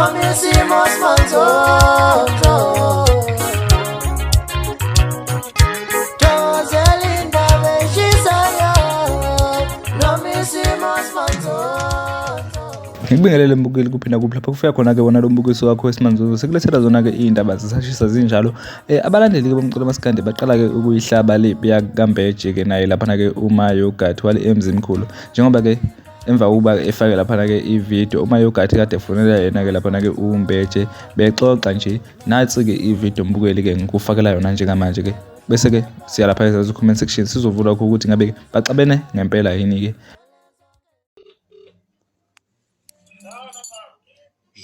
Noma isimo simanzonzo. Thokozela indaba eshisayo. Noma isimo simanzonzo. Ngikubingelele mbukeli kuphinda kuphi lapho kufika khona-ke wona lo mbukiso wakho wesimanzozo sekulethela zona-ke iy'ndaba zisashisa zinjalo um abalandeli-ke bomculo masikandi baqala-ke ukuyihlaba le yakambeje-ke naye laphana-ke umayogathi wale emzimkhulu njengoba-ke emva kokuba efake laphana-ke ividiyo umayogathi kade efonela yena-ke laphana-ke umbeje bexoxa nje nansi-ke ividiyo mbukeli-ke ngikufakela yona njengamanje-ke bese-ke siya lapha ezansi comment section sizovula ukuthi ngabe-ke baxabene ngempela yini-ke.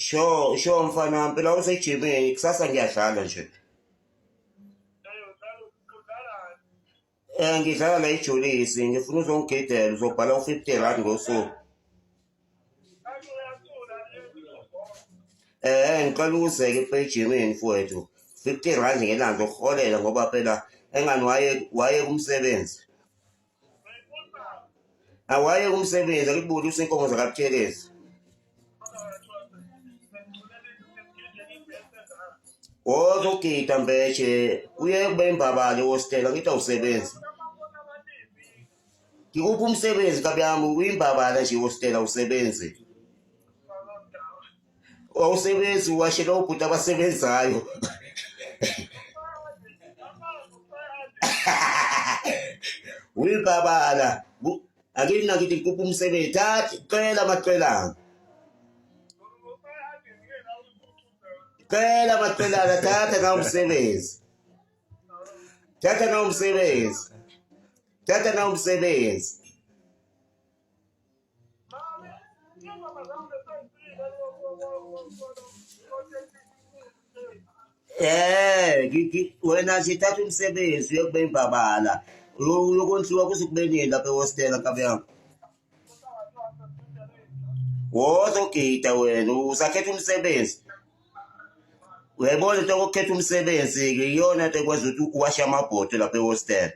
Sure, sure mfana wami phela usejimini kusasa ngiyadlala nje. Eh ngidlala la ijolisi ngifuna uzongigidela uzobhala u-50 rand ngosuku. Eh ngicela uze-ke ejimini mfowethu 50 rand ngelanga ukuholela ngoba phela engani waye waye kumsebenzi. Awaye kumsebenzi akubuli usenkomo zakaButhelezi. Wozogida mbeje uye kube imbabale hostela ngithi awusebenzi. Ngikuphi umsebenzi kabi yami uyimbabala nje hostela awusebenzi. Awusebenzi uwashela obhuti abasebenzayo. Uyibabala. Akini nakithi ngikuphi umsebenzi thatha cela amacelana. Cela amacelana thatha nawo umsebenzi. Thatha nawo umsebenzi. Thatha nawo umsebenzi. Eh, wena nje thatha umsebenzi uye kube imbabala. Uyokondliwa kuze kube nini lapha ehostela nkabi yami. Wozogida wena usakhetha umsebenzi. Uyayibona into yokukhetha umsebenzi-ke iyona nto ekwenza ukuthi uwashe amabhodo lapha ehostela.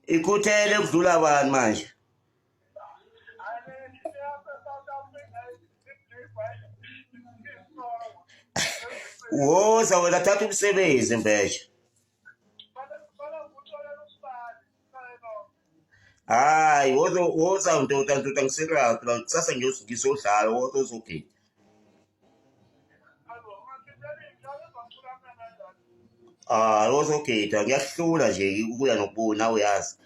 Ikhuthele kudlula bani manje? Woza wena thatha umsebenzi mbesha. Hayi woza woza ndoda ndoda ngiserathi la kusasa ngizodlala woza uzogida. Ah wozogida ngiyakuhlula nje ukuya nokubuya nawe uyazi.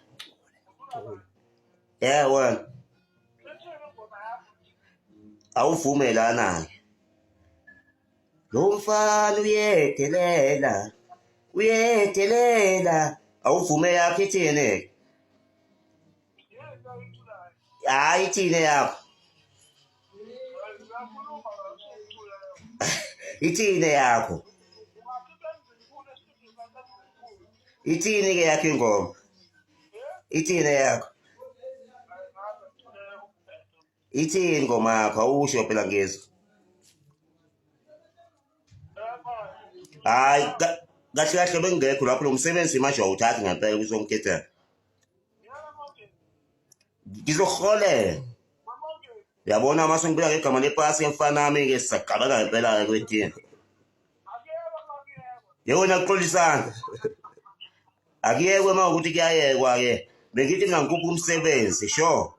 Yeah wena. Awuvume lana-ke. Lo mfana uyedelela, uyedelela. Awuvume yakho ithini? Hayi ithini yakho? Ithini yakho? Ithini ke yakho ingoma? Ithini yakho? Ithini ingoma yakho? Awusho phela ngizwe. Hayi kahle kahle bengekho lapho lo msebenzi manje awuthathi ngempela kuzongigedela. Ngizokuholela. Uyabona uma sengibika ngegama lepasi emfana wami-ke sisagabeka ngempela-ke kwetini. Yewena kuxolisana. Akuyekwe uma ukuthi kuyayekwa-ke. Bengithi mina ngikuphi umsebenzi, sure.